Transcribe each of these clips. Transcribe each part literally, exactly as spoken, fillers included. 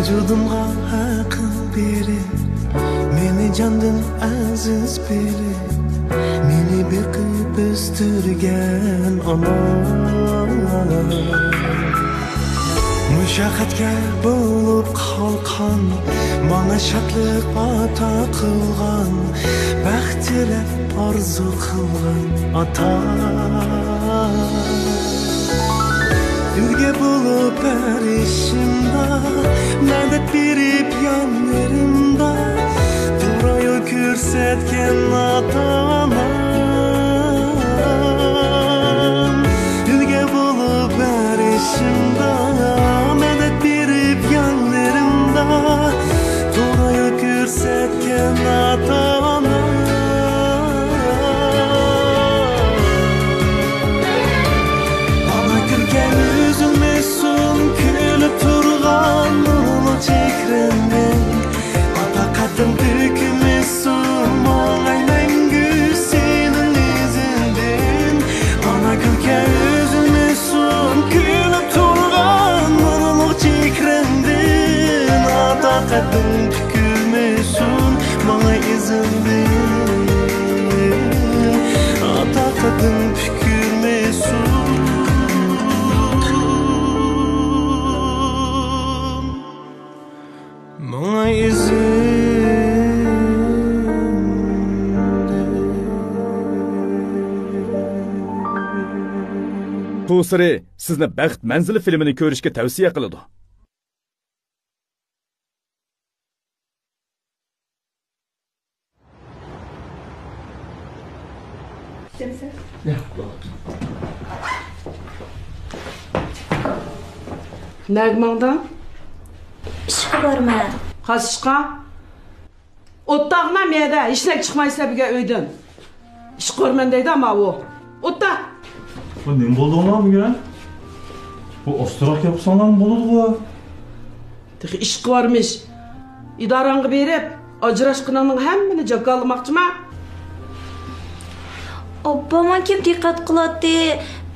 ۋۇجۇدۇمغا ھەقىڭ بېرىپ، مېنى جاندىن ئەزىز بىلىپ، مېنى بېقىپ ئۆستۈرگەن ئانا. مۇشەققەتكە بولۇپ قالقان، ماڭا شادلىق ئاتا قىلغان، بەخت تىلەپ ئارزۇ قىلغان ئاتا. ئۈلگە بولۇپ ھەر ئىشىمدا، مەدەت بېرىپ يانلىرىمدا، توغرا يول كۆرسەتكەن ئاتا-ئانام. ئۈلگە بولۇپ ھەر ئىشىمدا، مەدەت بېرىپ يانلىرىمدا، توغرا يول كۆرسەتكەن ئاتا-ئانا. ئانا كۈلكەڭ ئۈزۈلمىسۇن، كۈلۈپ تۇرغان نۇرلۇق چېھرىڭدىن. ئاتا قەددىڭ بۈكۈلمىسۇن، ماڭاي مەڭگۈ سېنىڭ ئىزىڭدىن. ئانا كۈلكەڭ ئۈزۈلمىسۇن، كۈلۈپ تۇرغان نۇرلۇق چېھرىڭدىن. ئاتا قەددىڭ پۈكۈلمىسۇن، ماڭاي ئىزىڭدىن. ئاتا قەددىڭ پۈكۈلمىسۇن، ماڭاي ئىزىڭدىن. قۇسۇرى سىزنى بەخت مەنزىلى فىلىمىنى كۆرۈشكە تەۋسىيە قىلىدۇ. نەگە ماڭدىڭ؟ ئىشقا بارىمەن. قايسى ئىشقا؟ ئولتۇرغىنا مەيدە، ھېچنەگە چىقمايسەن بۈگۈن ئۆيدىن. ئىش قورمەن دەيدۇ ماۋۇ. ئولتۇر. بۇ نېمە بولدۇڭلار بۈگۈن؟ بۇ ئاستىراق ياپساڭلارمۇ بولىدىغۇ. تېخى ئىشقا بارمىش. ئىدارەڭگە بېرىپ، ئاجراشقىنىڭنىڭ ھەممىنى جاكارلىماقچىما؟ ئاپا، ماڭا كىم دىققەت قىلاتتى؟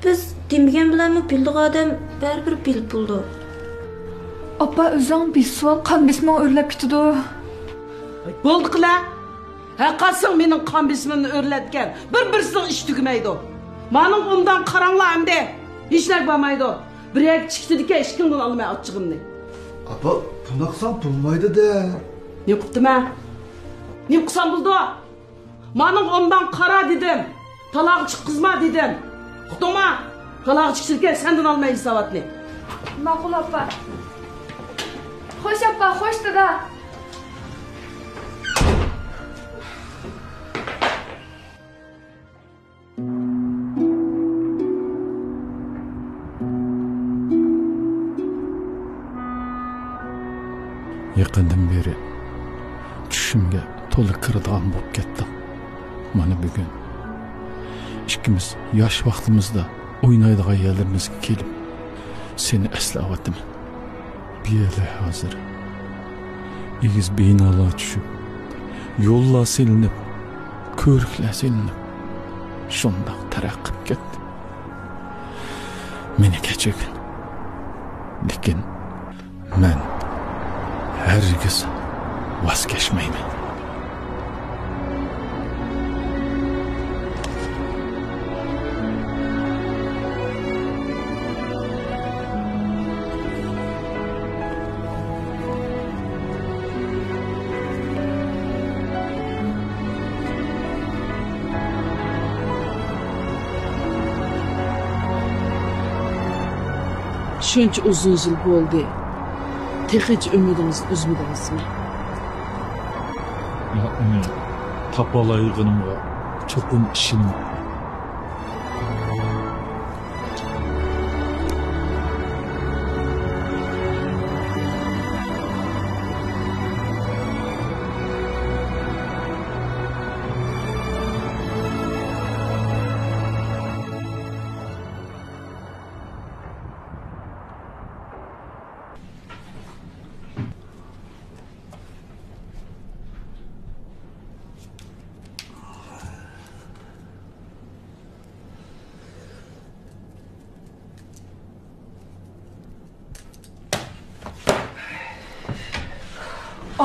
بىز دېمىگەن بىلەنمۇ بىلىدىغان ئادەم بەرىبىر بىلىپ بولىدۇ. ئاپا، ئۆزۈڭ بىسىۋال، قان بېسىمىڭ ئۆرلەپ كېتىدۇ. بولدى قىلە. ھەققاسىڭ مېنىڭ قان بېسىمىمنى ئۆرلەتكەن. بىر-بىرسىنىڭ ئىشى تۈگىمەيدۇ. مانىڭغا ئوبدان قاراڭلار ئەمدى. ھېچنەگە بارمايدۇ. بىر يەرگە چىقىشىدىكەن، ئىشىكىڭدىن ئالىمەن ئاچچىقىمنى. ئاپا، بۇنداق قىلساڭ بولمايدۇ-دە. نېمە قىپتىمەن؟ نېمە قىلسام بولىدۇ؟ مانىڭغا ئوبدان قارا دېدىم. تالاغا چىققۇزما دېدىم. ئۇقتۇڭما؟ تالاغا چىقىشىدىكەن، سەندىن ئالىمەن ھېساباتنى. ماقۇل، ئاپا. خوش، ئاپا، خوش، دادا. يېقىندىن بېرى چۈشۈمگە تولا كىرىدىغان بولۇپ كەتتىڭ. مانا بۈگۈن ئىككىمىز ياش ۋاقتىمىزدا ئوينايدىغان يەرلىرىمىزگە كېلىپ، سېنى ئەسلەۋاتىمەن. بۇ يەرلەر ھازىر ئېگىز بىنالار چۈشۈپ، يوللار سېلىنىپ، كۆۋرۈكلەر سېلىنىپ، شۇنداق تەرەققىي قىلىپ كەتتى. مېنى كەچۈرگىن. لېكىن مەن ھەرگىز ۋاز كەچمەيمەن. شۇنچە ئۇزۇن يىل بولدى، تېخىچە ئۈمىدىڭىزنى ئۈزمىدىڭىزمۇ؟ مەن ئۇنى تاپالايدىغىنىمغا چوقۇم ئىشىنىمەن.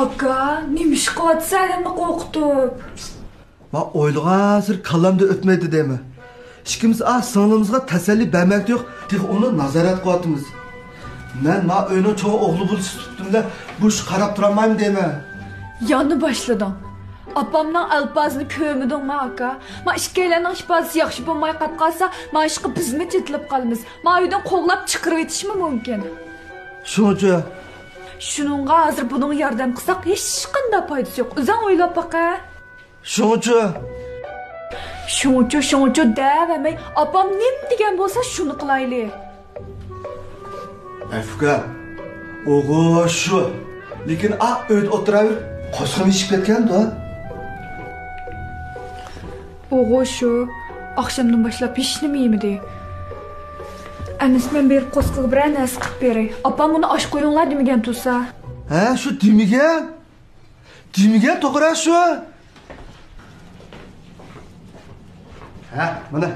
ئاكا، نېمە ئىش قىلىۋاتىسەن ئادەمنى قورقۇتۇپ؟ مەن ئويلىغانسېرى كاللامدىن ئۆتمەيدۇ دەيمەن. ئىككىمىز ئا سىڭلىمىزغا تەسەللى بەرمەكتە يوق، تېخى ئۇنى نازارەت قىلىۋاتىمىز. مەن ما ئۆينىڭ چوڭ ئوغلى بولۇش سۈپىتىم بىلەن بۇ ئىشقا قاراپ تۇرالمايمەن دەيمەن. يەنە باشلىدىڭ. ئاپامنىڭ ئەلپازىنى كۆرمىدىڭمۇ ئاكا؟ ما ئىككىيلەننىڭ ئىپادىسى ياخشى بولماي قاپ قالسا، ما ئىشقا بىزمۇ چېتىلىپ قالىمىز. ما ئۆيدىن قوغلاپ چىقىرىۋېتىشمۇ مۇمكىن. شۇڭىچۇ. شۇنىڭغا ھازىر بۇنىڭغا ياردەم قىلساق ھېچقانداق پايدىسى يوق. ئۆزۈڭ ئويلاپ باقە. شۇڭىچۇ. شۇڭىچۇ، شۇڭىچۇ دەۋەرمەي، ئاپام نېمە دېگەن بولسا شۇنى قىلايلى. ئەفۇكا، ئوغۇ شۇ. لېكىن ئا ئۆيدە ئولتۇراۋېرىپ قورسىقىنى ئېچىپ كەتكەندۇ. ئوغۇ شۇ. ئاخشامدىن باشلاپ ھېچنېمە يېمىدى. ئەمىسە مەن بېرىپ قورسىقىغا بىرەر نەرسە قىلىپ بېرەي. ئاپام ئۇنى ئاچ قويۇڭلار دېمىگەن تۇرسا. ھە، شۇ دېمىگەن. دېمىگەن توغرا شۇ. ھە، مانا،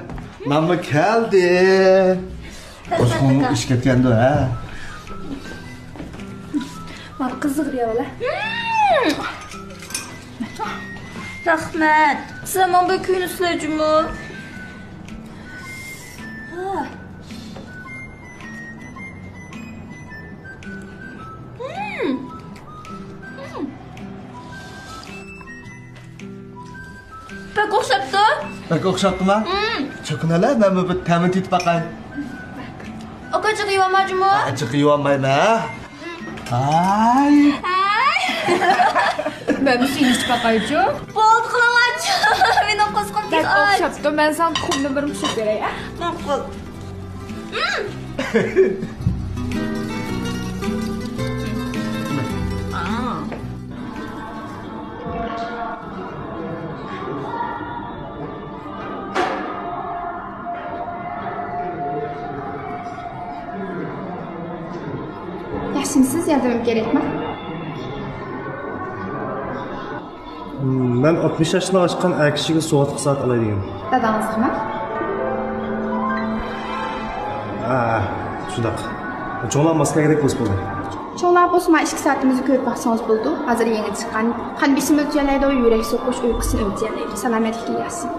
نانمۇ كەلدى. قورسىقىڭمۇ ئېچىپ كەتكەندۇ، ھە؟ مانا قىزىق دېۋالا. رەھمەت. سىلەرنىڭ بىر كۈنى سىلەر جۇمۇ. ھا. بەك ئوخشاپتۇ. بەك ئوخشاپتۇما؟ چوكۇنەلە، مەنمۇ بىر تەمىنى تېتىپ باقاي. ئاكا، جىق يېۋالمايچۇمۇ؟ جىق يېۋالمايمەن. ھاي. ھاي. مەنمۇ سېنى ئىچىپ باقايچۇ. بولدى، قىلىۋالچۇ. مېنىڭ قورسىقىم بەك ئاچ. ئوخشاپتۇ. مەن ساڭا تۇخۇمدىن بىرنى پىشۇرۇپ بېرەي، ھە؟ ماقۇل. ياخشىمۇسىز؟ ياردىمىم كېرەكمۇ؟ مەن ئاتمىش ياشتىن ئاشقان ئەر كىشىگە سوۋغاتقا سائەت ئالاي دېگەن. داداڭىزغىمۇ؟ ھە، شۇنداق. چوڭلار ماس كەلگۈدەك بولسا بولدى. چوڭلار بولسا، مانا ئىككى سائىتىمىزنى كۆرۈپ باقسىڭىز بولىدۇ. ھازىر يېڭى چىققان. قان بېسىمى ئۆلچىيەلەيدۇ، يۈرەك سوقۇش، ئۇيقۇسىنى ئۆلچىيەلەيدۇ. سالامەتلىكىگە يارىسۇن.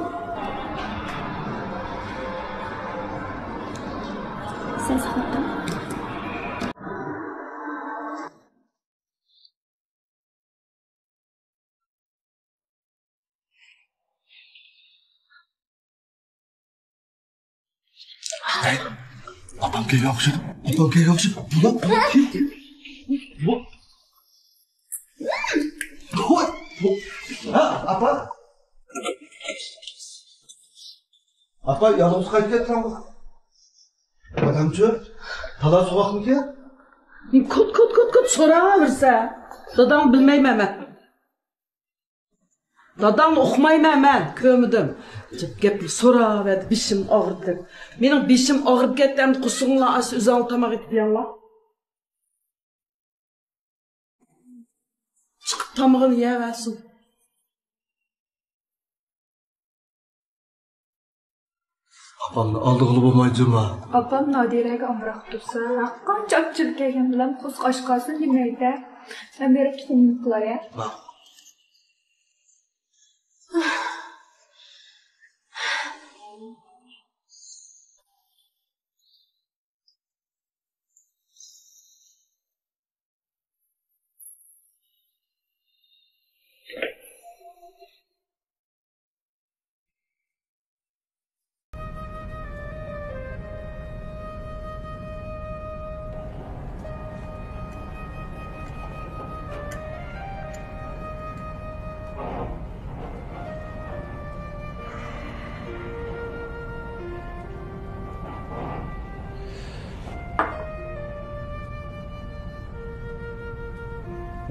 سەل ساقلاپ تۇرۇڭ. ھەي، ئاپام كەلگەن ئوخشىدى. ئاپام كەلگەن ئوخشىدى. بۇلار، بۇلار. ۋوي، ۋوي. ھە، ئاپا. ئاپا، يالغۇز قايتىپ كەتسەڭ بۇ. ئادەمچۇ، تالا سوغۇقمىكىن؟ كوت، كوت، كوت، كوت سوراۋېرىسەن. داداڭ بىلمەيمەن مەن. داداڭنى ئۇقمايمەن مەن، كۆرمىدىم. گەپنى سوراۋەردى، بېشىم ئاغرىدى دەپ. مېنىڭ بېشىم ئاغرىپ كەتتى، ئەمدى قورسىقىڭلار ئاچسا ئۆزۈڭلار تاماق ئېتىپ يەڭلار. چىقىپ تامىقىنى يەۋەرسۇن. ئاپامنى ئالدىغىلى بولمايدۇ جۇما. ئاپام نادىرەگە ئامراق تۇرسا، ھەرقانچە ئاچچىقى كەلگەن بىلەن قورسىقى ئاچ قالسۇن دېمەيدۇ. مەن بېرىپ تۇخۇمنى قىلاي.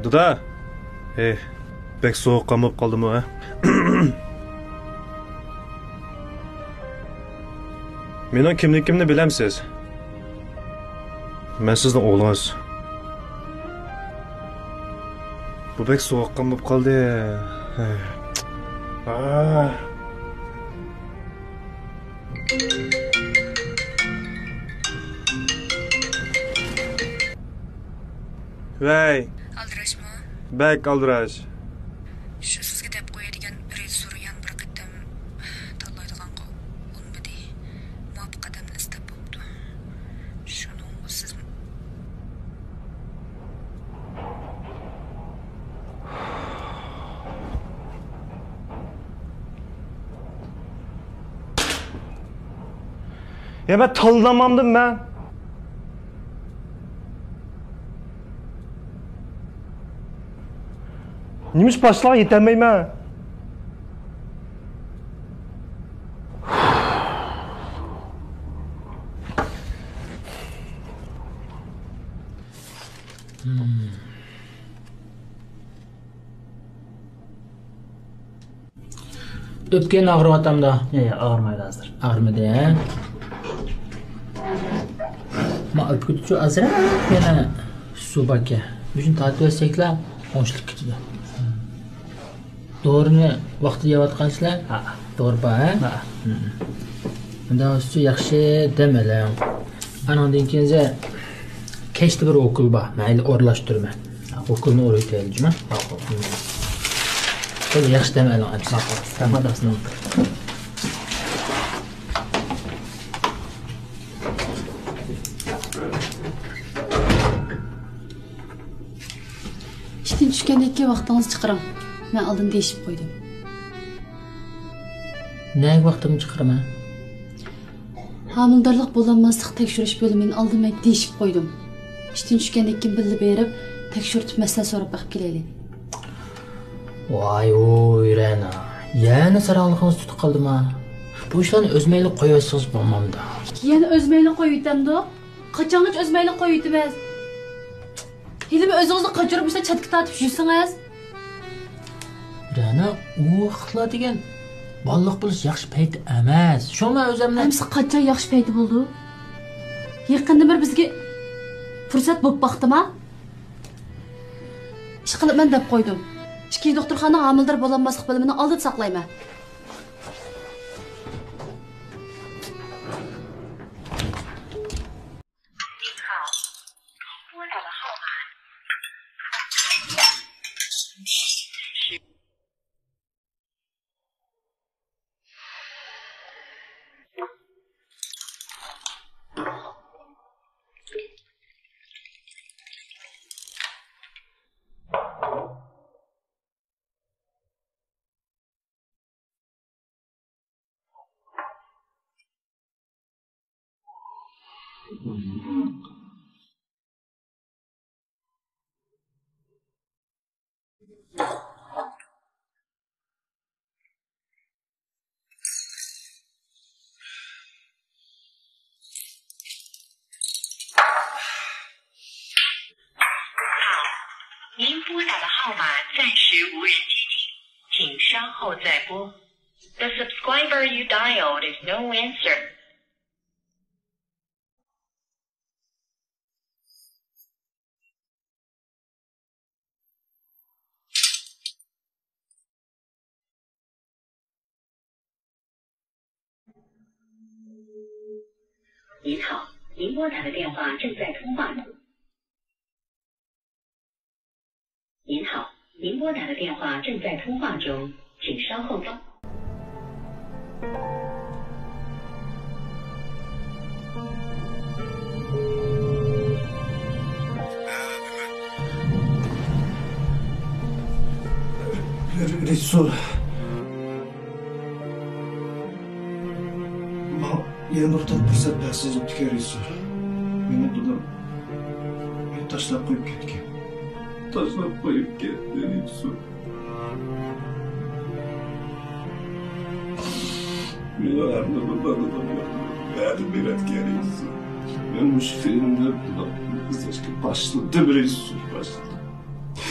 دادا! ھېي، بەك سوغۇققان بولۇپ قالدىمۇ، ھە؟ مېنىڭ كىملىكىمنى بىلەمسىز؟ مەن سىزنىڭ ئوغلىڭىز. بۇ بەك سوغۇققان بولۇپ قالدى. ھەي. ئاھ. ۋەي. ئالدىراشمۇ؟ بەك ئالدىراش. شۇ سىزگە دەپ قوياي دېگەن رېژىسسور يەنە بىر قېتىم تاللايدىغانغا ئۇنىمىدى. مۇۋاپىق ئادەمنى ئىزدەپ بوپتۇ. شۇنىڭغا سىز يا مەن تاللىنالمامدىم مەن. نېمىش باشلىققا يېتەلمەيمەن؟ ئۆپكەڭ ئاغرىۋاتامدۇ؟ ياق، ياق، ئاغرىمايدۇ ھازىر. ئاغرىمىدى، ھە؟ ما ئۆپكىدىچۇ ئازراق يەنە سۇ باركەن. مۇشۇنى تارتىۋەتسەكلا ئوڭشىلىپ كېتىدۇ. دورىنى ۋاقتىدا يەۋاتقانسىلەر؟ ھە. دورا بار، ھە؟ ھە. مم. ئۇنداق بولسا ياخشى دەم ئېلىڭ. ئانىڭدىن كېيىن كەچتە بىر ئوكۇل بار. مەن ئورۇنلاشتۇرىمەن. ئوكۇلنى ئورۇۋېتەيلى جۇمۇ. ماقۇل. قول ياخشى دەم ئېلىڭ ئەمىسە. ماقۇل. رەھمەت، ئاسنىڭ. ئىشتىن چۈشكەندىن كېيىن ۋاقتىڭىزنى چىقىرىڭ. مەن ئالدىن دېيىشىپ قويدۇم. نەگە ۋاقتىمنى چىقىرىمەن؟ ھامىلىدارلىق بولالماسلىق تەكشۈرۈش بۆلۈمىنى ئالدىن مەن دېيىشىپ قويدۇم. ئىشتىن چۈشكەندىن كېيىن بىللە بېرىپ، تەكشۈرتۈپ مەسلىھەت سوراپ بېقىپ كېلەيلى. ۋاي ۋۇي رەنا، يەنە ساراڭلىقىڭىز تۇتۇپ قالدىما؟ بۇ ئىشلارنى ئۆز مەيلى قويۇۋەتسىڭىز بولمامدۇ؟ يەنە ئۆز مەيلى قويۇۋېتەمدۇ؟ قاچانغىچە ئۆز مەيلى قويۇۋېتىمىز؟ ھېلىمۇ ئۆزىڭىزنى قاچۇرۇپ، مۇشۇنداق چەتكە تارتىپ يۈرسىڭىز. رەنا، ئۇ ۋاقىتلار دېگەن بالىلىق بولۇش ياخشى پەيت ئەمەس. شۇڭا مەن ئۆزۈمنى ئەمىسە قاچان ياخشى پەيتى بولىدۇ؟ يېقىندىن بېرى بىزگە پۇرسەت بولۇپ باقتىما؟ ئىشقىلىپ مەن دەپ قويدۇم. ئىككىنچى دوختۇرخانا ھامىلىدار بولالماسلىق بۆلۈمىنى ئالدىدا ساقلايمەن. 您拨打的号码。您拨打的号码暂时无人接听，请稍后再拨。The subscriber you dialed is no answer. 您好，您拨打的电话正在通话中。您好，您拨打的电话正在通话中，请稍后再。 رېژىسسور. ماڭا يەنە بىر تال پۇرسەت بەرسىڭىز بوپتىكەن، رېژىسسور. مېنىڭ دادام مېنى تاشلاپ قويۇپ كەتكەن. تاشلاپ قويۇپ كەتتى، رېژىسسور. مېنىڭ ھەر نېمە بارلىقىم يوق. ھەدە بېرەتكەن رېژىسسور. مەن مۇشۇ فىلىمدە ئىزدەشكە باشلىدىم، رېژىسسور، باشلىدىم.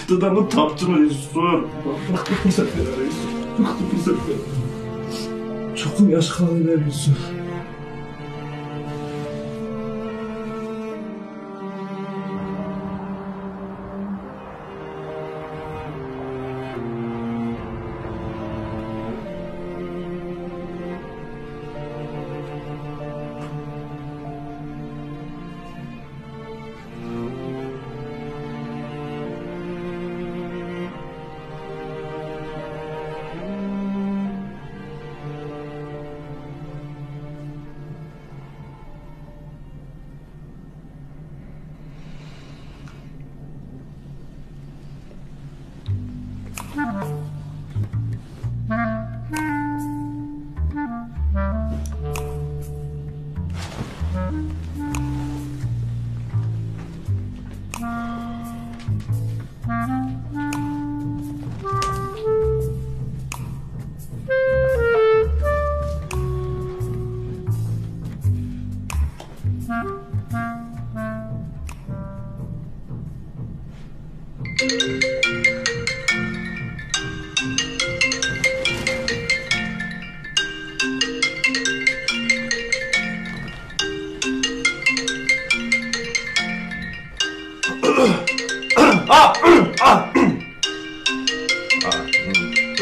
دادامنى تاپتىم، رېژىسسور. بىر قېتىم پۇرسەت بېرىڭ، رېژىسسور. بىر قېتىم پۇرسەت بېرىڭ. چوقۇم ياخشى قىلالايمەن، رېژىسسور.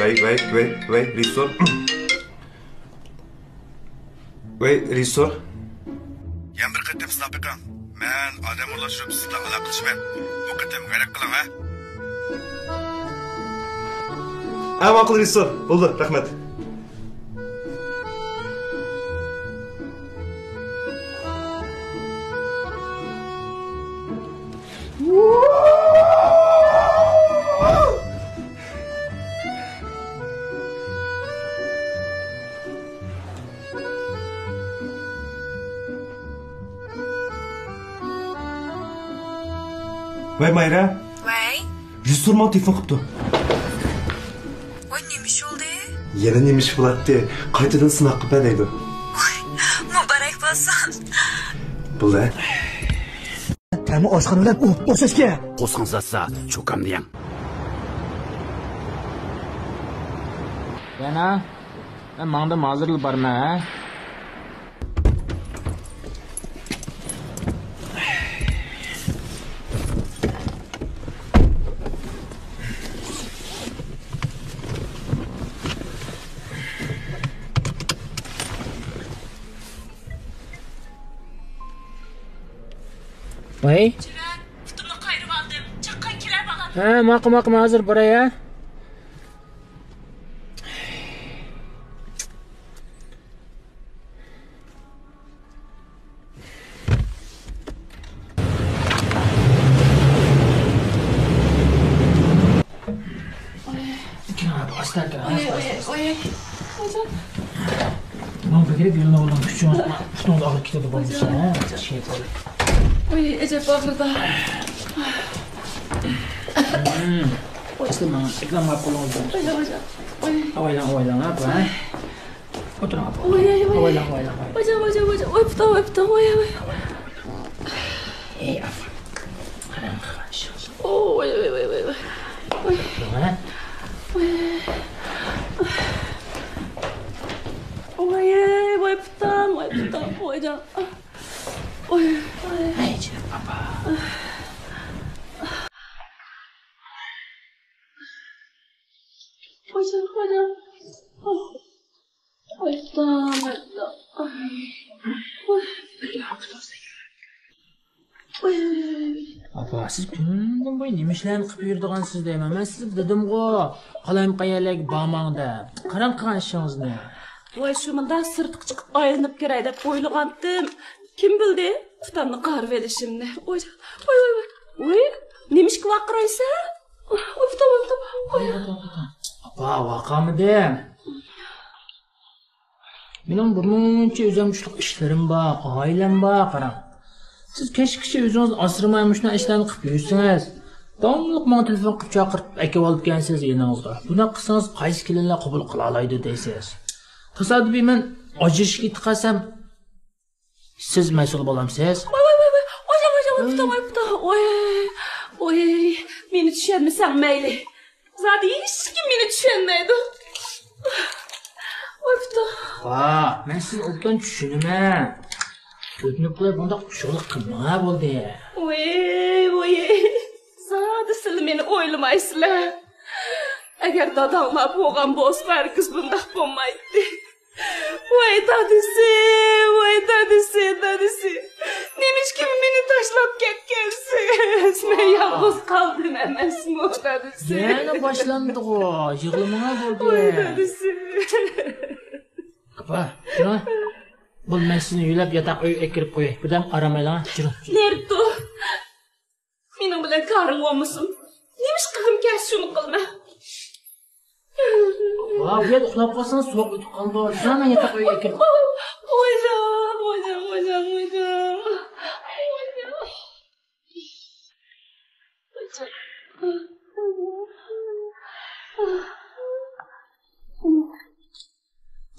ۋەي، ۋەي، ۋەي، ۋەي، رېژىسسور. ۋەي، رېژىسسور. يەنە بىر قېتىم سىناپ بېقىڭ. مەن ئادەم ئورۇنلاشتۇرۇپ سىز بىلەن ئالاقىلىشىمەن. بۇ قېتىم غەرق قىلىڭ، ھە؟ ھە، ماقۇل، رېژىسسور. بولدى، رەھمەت. ۋەي، مايرا. ۋەي. رېژىسسور ماڭا تېلېفون قىپتۇ. ۋاي، نېمە ئىش بولدى؟ يەنە نېمە ئىش بولاتتى؟ قايتىدىن سىناق قىلىپ بەر دەيدۇ. ۋاي، مۇبارەك بولسۇن. بولدى. تەمى ئاشقان بىلەن ئۇ ئوخشاشكەن. قورسىقىڭ زاتسا، چوكام دېيەڭ. يەنە؟ مەن ماڭدىم، ھازىرلا بارىمەن، ھە؟ ۋاي. جۈرەت، پۇتۇمنى قايرىۋالدىم. چاققان كېلە بالام. ھە، ماقۇل، ماقۇل، مەن ھازىر باراي، ھە. ئاستاغپىرۇللا، ئاستاغپىرۇللا. ماڭا بەكرەك يۆلىنىۋالدىڭ، كۈچۈڭ، پۇتۇڭ ئاغرىپ كېتىدۇ بولمىسا، ھە؟ شېپۇر. ۋاي، ئەجەب ئاغرىدۇ. ئوي. ئىسلىماڭ، ئىسلام قولىڭىزدىن. ئاۋايلاڭ، ئاۋايلاڭ، ئاپا. ئولتۇرۇڭ، ئاپا. ئوي، ئوي، ئوي. ئاۋايلاڭ، ئاۋايلاڭ، ئاۋايلاڭ. ۋاي جان، ۋاي جان، ۋاي جان. ئوي، پۇتۇم، ۋاي پۇتۇم، ۋاي، ۋاي. ئەي، ئاپا. قاراڭ، قىلغان ئىشىڭىزنى. ئوي، ۋاي، ۋاي، ۋاي، ۋاي. ئوي. ۋاي. ۋاي، ۋاي، ۋاي پۇتۇم، ۋاي پۇتۇم، ۋاي جان. ۋاي، ۋاي. ئەي، جېنىم ئاپا. ۋاي جان، ۋاي جان. ئاپا، سىز كۈندىن بۇيان نېمە ئىشلارنى قىلىپ يۈرىدىغانسىز دەيمەن. مەن سىزگە دېدىمغۇ، قالايمىقان يەرلەرگە بارماڭ دەپ. قاراڭ قىلغان ئىشىڭىزنى. ۋاي، شۇ مۇنداق سىرتقا چىقىپ ئايلىنىپ كىرەي دەپ ئويلىغانتىم. كىم بىلدى ئۇتامنى قارىۋېلىشىمنى. ۋاي، ۋاي، ۋاي، ۋاي. ۋاي، نېمىشقا ۋارقىرايسەن؟ ۋاي، ئۇتام، ئۇتام. ۋاي. ئاپا، ۋارقىرىمىدىم. مېنىڭ بىر مۇنچە ئۆزۈمچىلىك ئىشلىرىم بار، ئائىلەم بار، قاراڭ. سىز كەچكىچە ئۆزىڭىزنى ئاسرىماي مۇشۇنداق ئىشلارنى قىلىپ يۈرسىڭىز، داۋاملىق ماڭا تېلېفون قىلىپ چاقىرتىپ ئەكىۋالىدىكەنسىز يېنىڭىزغا. بۇنداق قىلسىڭىز قايسى كېلىنلەر قوبۇل قىلالايدۇ دەيسىز. تاسادىپىي مەن ئاجرىشىشقا كېتىپ قالسام، سىز مەسئۇل بولامسىز؟ ۋاي، ۋاي، ۋاي، ۋاي. ۋاي جان، ۋاي جان، ۋاي پۇتۇم، ۋاي پۇتۇم. ۋاي، ۋاي. مېنى چۈشەنمىسەڭ مەيلى. زادى ھېچكىم مېنى چۈشەنمەيدۇ. ۋاي پۇتۇم. ۋاھ، مەن سىزنى ئوبدان چۈشىنىمەن. ئۆتۈنۈپ قىلىپ بۇنداق خۇشاللىق قىلماڭا بولدى. ۋاي، ۋاي. زادى سىلى مېنى ئويلىمايسىلەر. ئەگەر داداڭلار بولغان بولسا، ھەرگىز بۇنداق بولمايتتى. ۋاي دادىسى، ۋاي دادىسى، دادىسى. نېمىشقا مېنى تاشلاپ كەتكەنسىز؟ مەن يالغۇز قالدىم ئەمەسمۇ، دادىسى. يەنە باشلاندىغۇ، يىغلىمىڭا بولدى. ۋاي دادىسى. ئاپا، تۇرۇڭ. بول، مەن سىزنى يۆلەپ ياتاق ئۆيگە ئەكىرىپ قوياي. بىردەم ئارام ئېلىڭ، تۇرۇڭ. نېرتو. مېنىڭ بىلەن كارىڭ بولمىسۇن. نېمىشقا قىلغۇم كەلسە شۇنى قىلىمەن. ۋا، بۇ يەردە ئۇخلاپ قالسىڭىز سوغۇق ئۆتۈپ قالىدۇ. شۇڭا مەن ياتاق ئۆيگە ئەكىرىپ. ۋايجان، ۋايجان، ۋايجان، ۋايجان.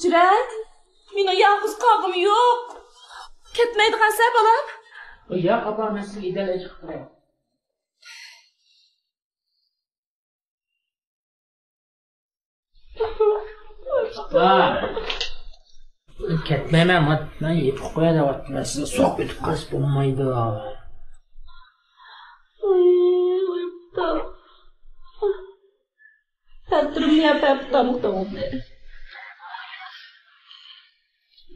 جۈرەت، مېنىڭ يالغۇز قالغۇم يوق. كەتمەيدىغانسەن، بالام؟ ياق، ئاپا، مەن سىزگە ئىدارە چىقىپ تۇراي. ئاپا! كەتمەيمەن، مەن، مەن يېپىپ قوياي دەۋاتىمەن، سىزگە سوق ئۆتۈپ قالسا بولمايدۇ. ئاي، ئاپا. تەتۈرۈمنى يەپ ئاپتام توڭدى.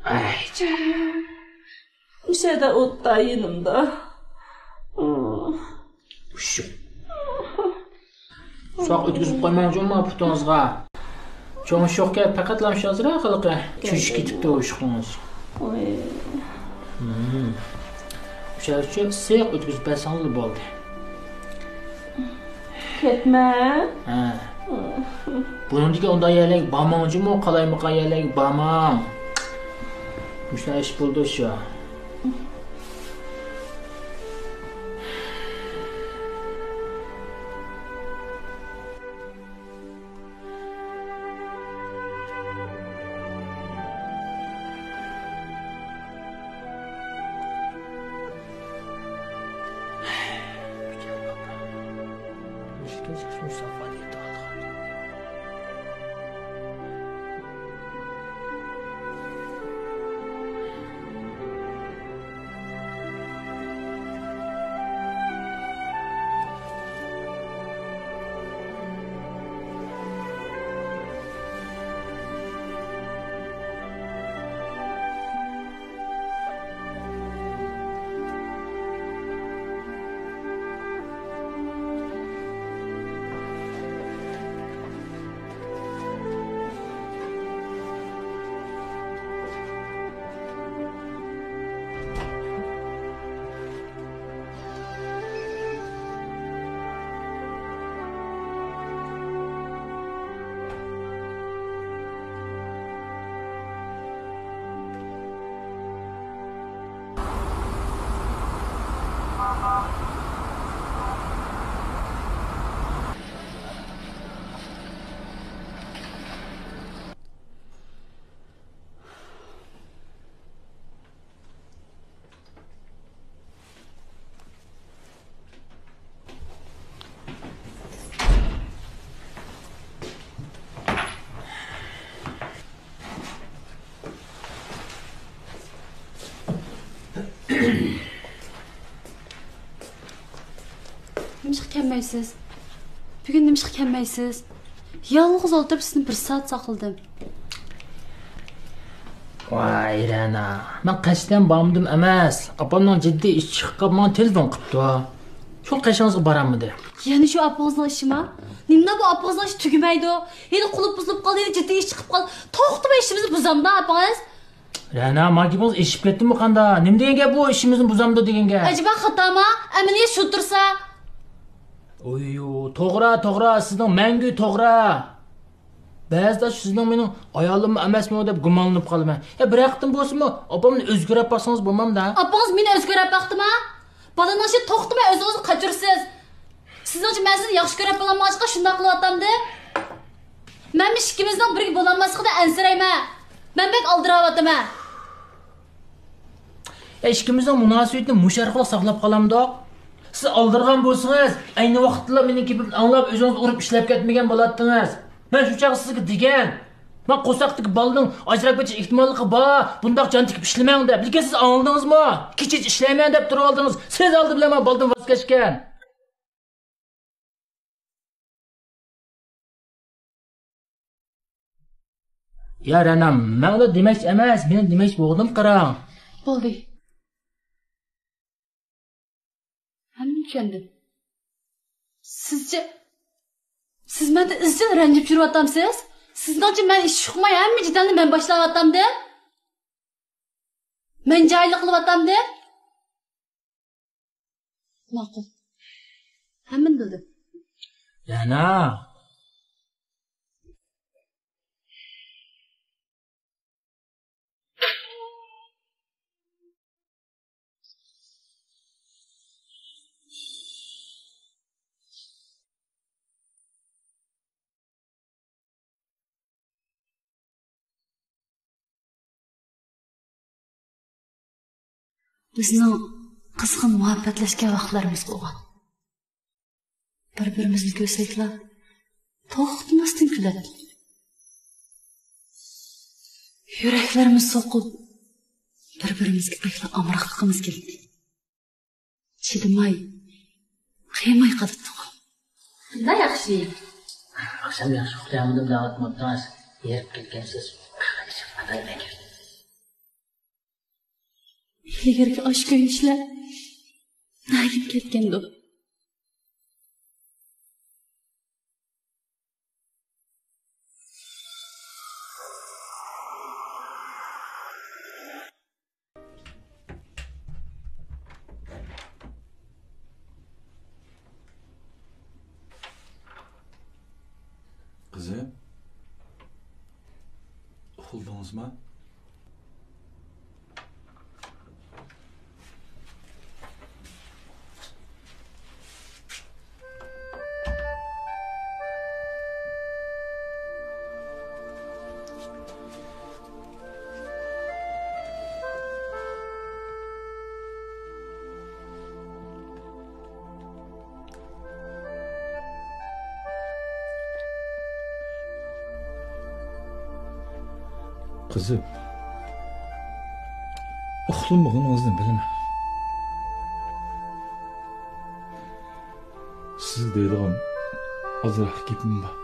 ئەي، جان. مۇشۇ يەردە ئولتۇر يېنىمدا. ئۇششۇق. سوق ئۆتكۈزۈپ قويماڭ جۇمۇ پۇتىڭىزغا. چوڭ ئىش يوقكەن، پەقەتلا مۇشۇ ھازىر ھېلىقى چۈشۈپ كېتىپتۇ ئۇششۇقىڭىز. ئوي. مم. ئۇشۇ ئۈچۈن ئىسسىق ئۆتكۈزۈپ بەرسىڭىزلا بولدى. كەتمە. ھە. بۇنىڭدىكى ئۇنداق يەرلەرگە بارماڭ جۇمۇ، قالايمىقان يەرلەرگە بارماڭ. مۇشۇنداق ئىش بولىدۇ شۇ. نېمىشقا كەلمەيسىز؟ بۈگۈن نېمىشقا كەلمەيسىز؟ يالغۇز ئولتۇرۇپ سىزنى بىر سائەت ساقلىدىم. ۋاي رەنا، مەن قەستەن بارمىدىم ئەمەس. ئاپامنىڭ جىددىي ئىشى چىقىپ قاپتۇ، ماڭا تېلېفون قىپتۇ. شۇڭا قېشىڭىزغا بارالمىدىم. يەنە شۇ ئاپىڭىزنىڭ ئىشىما؟ نېمىلا بۇ ئاپىڭىزنىڭ ئىشى تۈگىمەيدۇ؟ ھېلى قۇلۇپ بۇزۇلۇپ قالدى، ھېلى جىددىي ئىش چىقىپ قالدى. توختىماي ئىشىمىزنى بۇزامدا ئاپىڭىز. رەنا، ما گېپىڭىز ئېشىپ كەتتىمۇ قاندا؟ نېمە دېگەن گەپ بۇ، ئىشىمىزنى بۇزامدۇ دېگەن گەپ؟ ئەجەبا خاتاما؟ ئەمەلىيەت شۇ تۇرسا. ئويۇ، توغرا، توغرا، سىزنىڭ مەڭگۈ توغرا. بەزىدە سىزنىڭ مېنىڭ ئايالىممۇ ئەمەسمۇ دەپ گۇمانلىنىپ قالىمەن. يا بىر ھەقتىن بولسىمۇ ئاپامنى ئۆزگەرتىپ باقسىڭىز بولمامدا؟ ئاپىڭىز مېنى ئۆزگەرتىپ باقتىما؟ بالىنىڭ ئىشىدا توختىماي ئۆزىڭىزنى قاچۇرىسىز. سىزنىڭچە مەن سىزنى ياخشى كۆرۈپ بولالمىغاچقا شۇنداق قىلىۋاتامدىم. مەنمۇ ئىككىمىزنىڭ بىرگە بولالماسلىقىدىن ئەنسىرەيمەن. مەن بەك ئالدىراۋاتىمەن. يا ئىككىمىزنىڭ مۇناسىۋىتىنى مۇشۇ ئارقىلىق ساقلاپ قالامدۇق؟ سىز ئالدىرىغان بولسىڭىز، ئەينى ۋاقىتتىلا مېنىڭ گېپىمنى ئاڭلاپ، ئۆزىڭىز ئۇرۇپ ئىشلەپ كەتمىگەن بولاتتىڭىز. مەن شۇ چاغ سىزگە دېگەن، مانا قورساقتىكى بالىنىڭ ئاجراپ كېتىش ئېھتىماللىقى بار، بۇنداق جان تىكىپ ئىشلىمەڭ دەپ. لېكىن سىز ئاڭلىدىڭىزمۇ؟ كېچىچە ئىشلەيمەن دەپ تۇرۇۋالدىڭىز. سىز ئالدى بىلەن مانا بالىدىن ۋاز كەچكەن. يا رەنا، مەنلا دېمەكچى ئەمەس، مېنىڭ دېمەكچى بولغىنىم قاراڭ. بولدى. ھەممىنى چۈشەندىم. سىزچە، سىز مەندىن ئىزچىل رەنجىپ يۈرۈۋاتامسىز؟ سىزنىڭچە مەن ئىش ئۇقماي ھەممە جېدەلنى مەن باشلاۋاتامدىم؟ مەن جاھىللىق قىلىۋاتامدىم؟ ماقۇل. ھەممىنى بىلدىم. رەنا! بىزنىڭ قىزغىن مۇھەببەتلەشكەن ۋاقىتلىرىمىز بولغان. بىر-بىرىمىزنى كۆرسەكلا، توختىماستىن كۈلەتتۇق. يۈرەكلىرىمىز سوقۇپ، بىر-بىرىمىزگە بەكلا ئامراقلىقىمىز كەلدى. چىدىماي، قىيماي قالاتتۇق. شۇنداق ياخشى. ئاخشام ياخشى ئۇخلىيالمىدىم دەۋاتماپتىڭىز. ھېرىپ كەتكەنسىز. ئىچىپ ئاتايمەن. ئىلگىرىكى ئاشۇ كۆيۈنۈشلەر نەگىمۇ كەتكەندۇ؟ قىزىم، ئۇخلىدىڭىزما؟ قىزىم، ئۇخلىمىغىنىڭىزنى بىلىمەن. سىزگە دەيدىغان ئازراق گېپىم بار.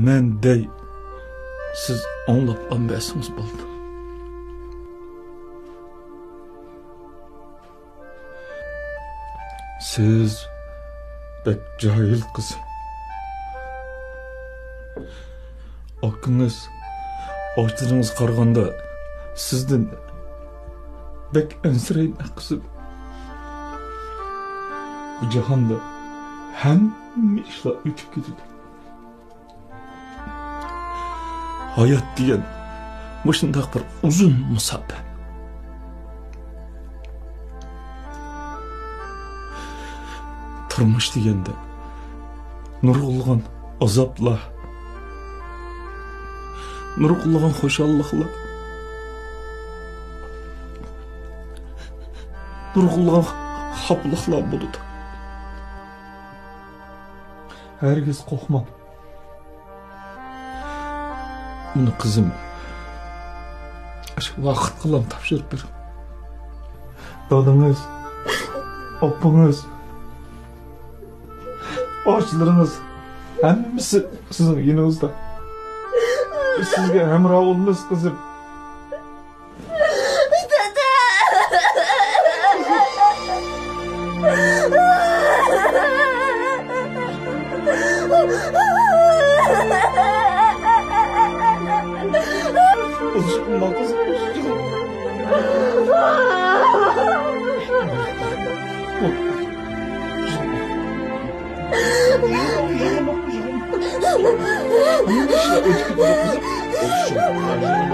مەن دەي، سىز ئاڭلاپلا بەرسىڭىز بولدى. سىز بەك جاھىل قىز. ئاكىڭىز ئاچىلىرىڭىزغا قارىغاندا سىزدىن بەك ئەنسىرەيدۇ قىزىم. بۇ جاھاندا ھەممە ئىشلار ئۆتۈپ كېتىدۇ. ھايات دېگەن مۇشۇنداق بىر ئۇزۇن مۇساپە. تۇرمۇش دېگەندە نۇرغۇنلىغان ئازابلار، نۇرغۇنلىغان خۇشاللىقلار، نۇرغۇنلىغان خاپىلىقلار بولىدۇ. ھەرگىز قورقماڭ. ئۇنى قىزىم، ئاشۇ ۋاقىتقىلا تاپشۇرۇپ بېرىڭ. دادىڭىز، ئاپىڭىز، ئاچىلىرىڭىز، ھەممىسى سىزنىڭ يېنىڭىزدا. بىز سىزگە ھەمراھ بولىمىز، قىزىم.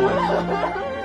دادا!